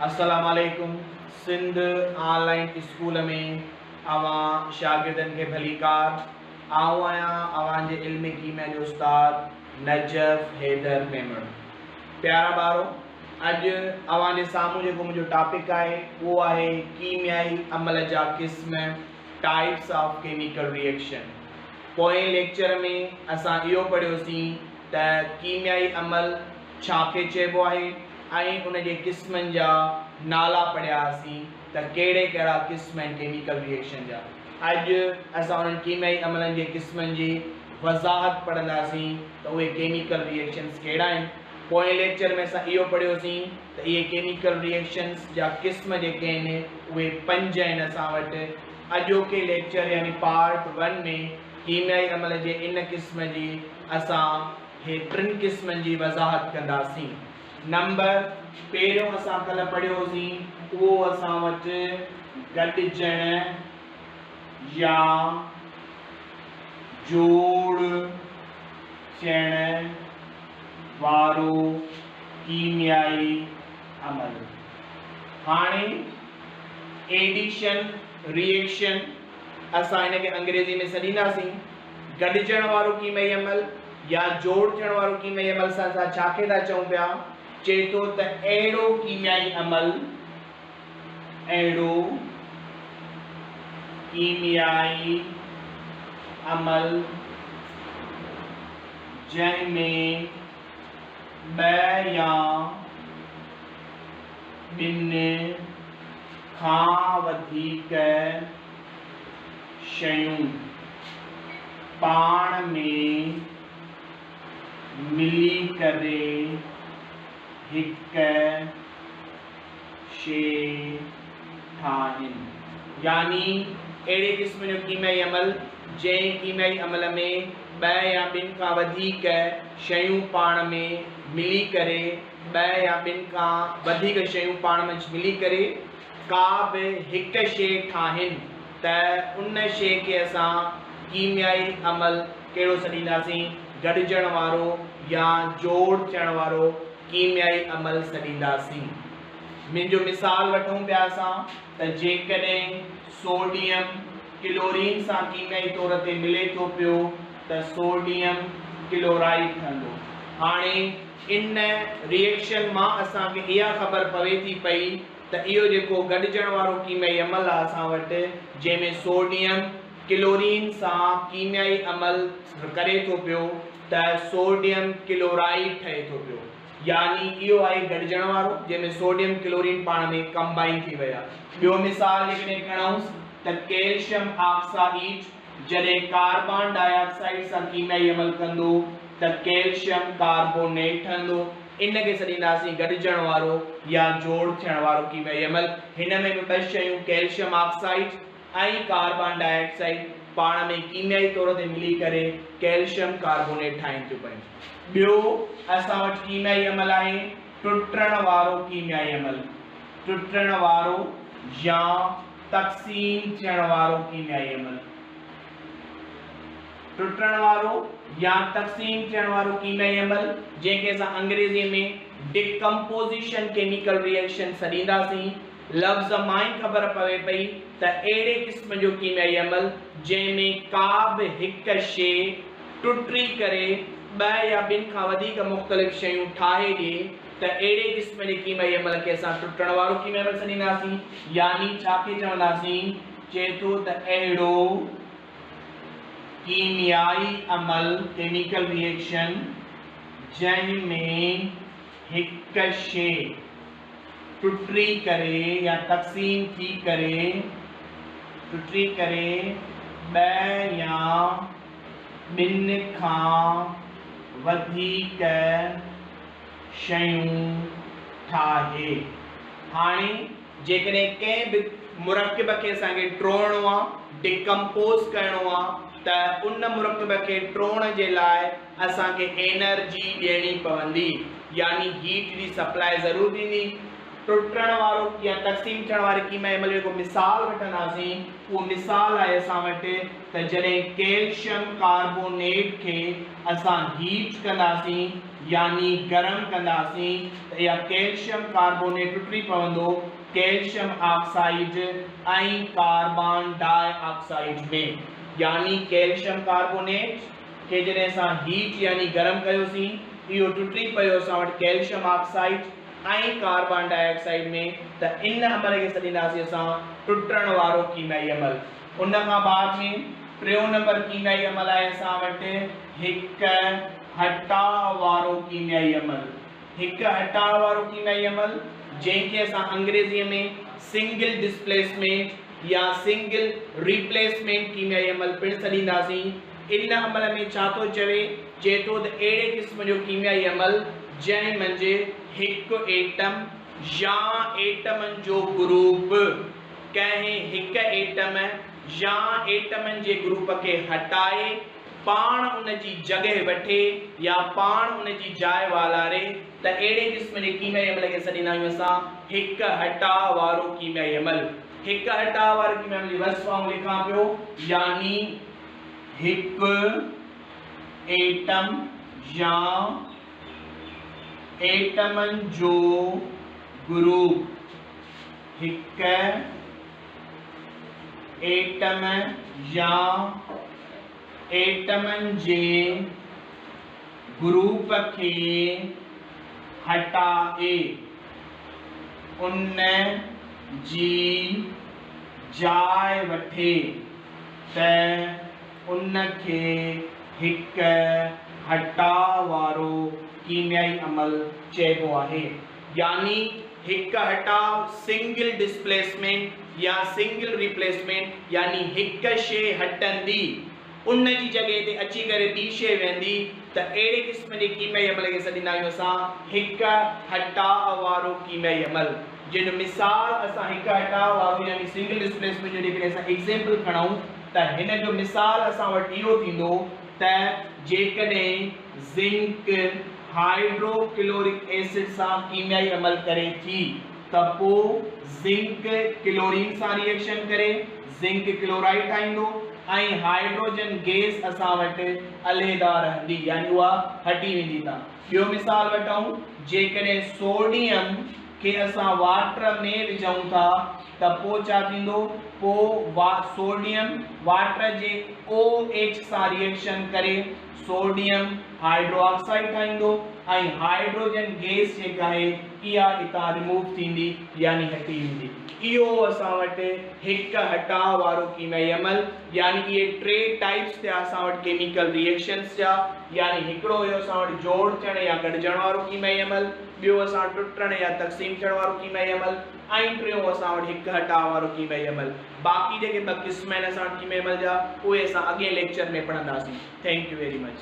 السلام عليڪم سنڌ آن line school ۾ اوهان شاگردن کي ڀليڪار آئون آهيان اوهان جي علم ڪيميا جو استاد نجف حيدر ميمڻ پيارا ٻارو اڄ اوهان جي سامهون جيڪو منهنجو ٽاپڪ آهي اهو آهي ڪيميائي عمل جا قسم Types of Chemical Reaction پوئين ليڪچر ۾ اسان اهو پڙهيوسين ته ڪيميائي عمل ڇا کي چئبو آهي ۽ ان جي قسمن جا نالا پڙهياسين ته ڪهڙي ڪهڙا قسم آهن ڪيميڪل ري ايڪشن جا. اڄ اسان انهن ڪيميائي عملن جي قسمن جي وضاحت پڙهنداسين ته اهي ڪيميڪل ري ايڪشنز ڪهڙا آهن. پوئين ليڪچر ۾ اسان اهو پڙهيوسين ته اهي ڪيميڪل ري ايڪشنز جا قسم جيڪي آهن اهي پنج آهن اسان وٽ. اڄوڪي ليڪچر يعني پارٽ ون ۾ ڪيميائي عمل جي ان قسم جي اسان هي ٽن قسمن جي وضاحت ڪنداسين. نمبر پهريون اسان ڪلهه پڙهيوسين اهو اسان وٽ گڏجڻ يا جوڙ ٿيڻ وارو ڪيميائي عمل. هاڻي ايڊيشن ري ايڪشن اسان هن کي انگريزي ۾ سڏينداسين. گڏجڻ وارو ڪيميائي عمل يا جوڙ ٿيڻ وارو ڪيميائي عمل سان اسان ڇا کي ٿا چئون پيا؟ چئي ٿو ته اهڙو ڪيميائي عمل اهڙو ڪيميائي عمل جنهن ۾ ٻه يا ٻن کان وڌيڪ شيون پاڻ ۾ ملي ڪري هڪ شيء ٺاهين. يعني اهڙي قسم جو ڪيميائي عمل جنهن ڪيميائي عمل ۾ ٻه يا ٻن کان وڌيڪ شيون پاڻ ۾ ملي ڪري ٻه يا ٻن کان وڌيڪ شيون پاڻ منجهه ملي ڪري ڪا به هڪ شيء ٺاهين ته ان شيء کي اسان ڪيميائي عمل ڪهڙو سڏينداسين؟ گڏجڻ وارو يا جوڙ ٿيڻ وارو ڪيميائي عمل سڏينداسين. منهنجو مثال وٺون پيا اسان ته جيڪڏهن سوڊيم ڪلورين سان ڪيميائي طور تي ملي ٿو پيو ته سوڊيم ڪلورائيڊ ٺهندو. هاڻي ان ري ايڪشن مان اسان کي اها خبر پوي ٿي پئي ته اهو جيڪو گڏجڻ وارو ڪيميائي عمل آهي اسان وٽ جنهن ۾ سوڊيم ڪلورين سان ڪيميائي عمل ڪري ٿو پيو ته سوڊيم ڪلورائيڊ ٺهي ٿو پيو يعني اهو آهي گڏجڻ وارو جنهن ۾ سوڊيم ڪلورين پاڻ ۾ ڪمبائن ٿي ويا. ٻيو مثال جيڪڏهن کڻئونس ته ڪيلشم آڪسائيڊ جڏهن ڪاربان ڊاء آڪسائيڊ سان ڪيميائي عمل ڪندو ته ڪيلشم ڪاربونيٽ ٺهندو. ان کي سڏينداسين گڏجڻ وارو يا جوڙ ٿيڻ وارو ڪيميائي عمل. هن ۾ به ٻه شيون calcium oxide ۽ carbon dioxide پاڻ ۾ ڪيميائي طور تي ملي ڪري ڪيلشم ڪاربونيٽ ٺاهين ٿيون پيون. ٻيو اسان وٽ ڪيميائي عمل آهي ٽٽڻ وارو ڪيميائي عمل. ٽٽڻ وارو يا تقسيم ٿيڻ وارو ڪيميائي عمل. ٽٽڻ وارو يا تقسيم ٿيڻ وارو ڪيميائي عمل جنهن کي اسان انگريزيء ۾ ڊيڪمپوزيشن ڪيميڪل ري ايڪشن سڏينداسين. لفظ مان ئي خبر پوي پئي ته اهڙي قسم جو ڪيميائي عمل جنهن ۾ ڪا به هڪ شيء ٽٽي ڪري ٻه يا ٻن کان وڌيڪ مختلف شيون ٺاهي ڏئي ته اهڙي قسم جي ڪيميائي عمل کي اسان ٽٽڻ وارو ڪيميائي عمل سڏينداسين يعني ڇا کي چونداسين؟ چئي ٿو ته اهڙو ڪيميائي عمل، Chemical Reaction، جنهن ۾ هڪ شيء ٽٽي ڪري يا تقسيم ٿي ڪري ٽٽي ڪري ٻه يا ٻن کان وڌيڪ شيون ٺاهي. هاڻي جيڪڏهن ڪنهن به مرڪب کي اسان کي ٽوڙڻو آ، Decompose ڪرڻو آ، ته ان مرڪب کي ٽوڙڻ جي لاء اسان کي انرجي ڏيڻي پوندي يعني هيٽ جي سپلاء ضرور ٿيندي. ٽٽڻ وارو يا تقسيم ٿيڻ واري ڪيميائي عمل جو جيڪو مثال وٺنداسين اهو مثال آهي اسان وٽ ته جڏهن ڪيلشم ڪاربونيٽ کي اسان هيٽ ڪنداسين يعني گرم ڪنداسين ته اها ڪيلشم ڪاربونيٽ ٽٽي پوندو calcium oxide ۽ carbon dioxide ۾. يعني ڪيلشم ڪاربونيٽ کي جڏهن اسان هيٽ يعني گرم ڪيوسين اهو ٽٽي پيو اسان وٽ calcium oxide ۽ carbon dioxide ۾ ته ان عمل کي سڏينداسين اسان ٽٽڻ وارو ڪيميائي عمل. ان کان بعد ۾ ٽيون نمبر ڪيميائي عمل آهي اسان وٽ هڪ هٽاء وارو ڪيميائي عمل. هڪ هٽاء وارو ڪيميائي عمل جنهن کي اسان انگريزيء ۾ سنگل ڊسپليسمينٽ يا سنگل ريپليسمينٽ ڪيميائي عمل پڻ سڏينداسين. ان عمل ۾ ڇا ٿو چوي؟ چئي ٿو ته اهڙي قسم جو ڪيميائي عمل جنهن منجهه هڪ ايٽم يا ايٽمن جو گروپ ڪنهن هڪ ايٽم يا ايٽمن جي گروپ کي هٽائي پاڻ ان جي جڳهه وٺي يا پاڻ ان جي جاء والاري ته اهڙي قسم جي ڪيميائي عمل کي سڏيندا آهيون اسان هڪ هٽاء وارو ڪيميائي عمل. هڪ هٽاء واري ڪيميائي عمل جي وصف آئون لکان پيو يعني هڪ ايٽم يا ايٽمن جو گروپ هڪ ايٽم يا ايٽمن جي گروپ کي هٽائي ان جي جاء وٺي ته ان کي هڪ هٽاء وارو ڪيميائي عمل چئبو آهي. يعني هڪ هٽاء، سنگل ڊسپليسمينٽ يا سنگل ريپليسمينٽ، يعني هڪ شيء هٽندي ان جي جڳهه تي اچي ڪري ٻي شيء ويهندي ته اهڙي قسم جي ڪيميائي عمل کي سڏيندا آهيون اسان هڪ هٽاء وارو ڪيميائي عمل. جنهن جو مثال اسان هڪ هٽاء وارو يعني سنگل ڊسپليسمينٽ جو جيڪڏهن اسان ايگزيمپل کڻون ته هن جو مثال اسان وٽ اهو ٿيندو ته جيڪڏهن زنڪ هائيڊرو ڪلورڪ ايسڊ سان ڪيميائي عمل ڪري ٿي ته پو زنڪ ڪلورين سان ري ايڪشن ڪري زنڪ ڪلورائيڊ ٺاهيندو ۽ هائيڊروجن گيس اسان وٽ علحده رهندي يعني اها هٽي ويندي هتان. ٻيو مثال وٺون جيڪڏهن سوڊيم کي اسان واٽر ۾ وجهون ٿا ته پو ڇا ٿيندو پو سوڊيم واٽر جي او ايڇ سان ري ايڪشن ڪري سوڊيم هائيڊرو آڪسائيڊ ٺاهيندو ۽ هائيڊروجن گيس جيڪا آهي اها اتان ريموو ٿيندي يعني هٽي ويندي. اهو هو اسان وٽ هڪ هٽاء وارو ڪيميائي عمل يعني اهي ٽي ٽائيپس ٿيا اسان وٽ ڪيميڪل ريئيڪشنس جا يعني هڪڙو هيو اسان وٽ جوڙ ٿيڻ يا گڏجڻ وارو ڪيميائي عمل، ٻيو اسان وٽ ٽٽڻ يا تقسيم ٿيڻ وارو ڪيميائي عمل ۽ ٽيون اسان وٽ هڪ هٽاء وارو ڪيميائي عمل. باقي جيڪي ٻه قسم آهن اسان وٽ ڪيميائي عمل جا اهي اسان اڳئين ليڪچر ۾ پڙهنداسين. Thank you very much.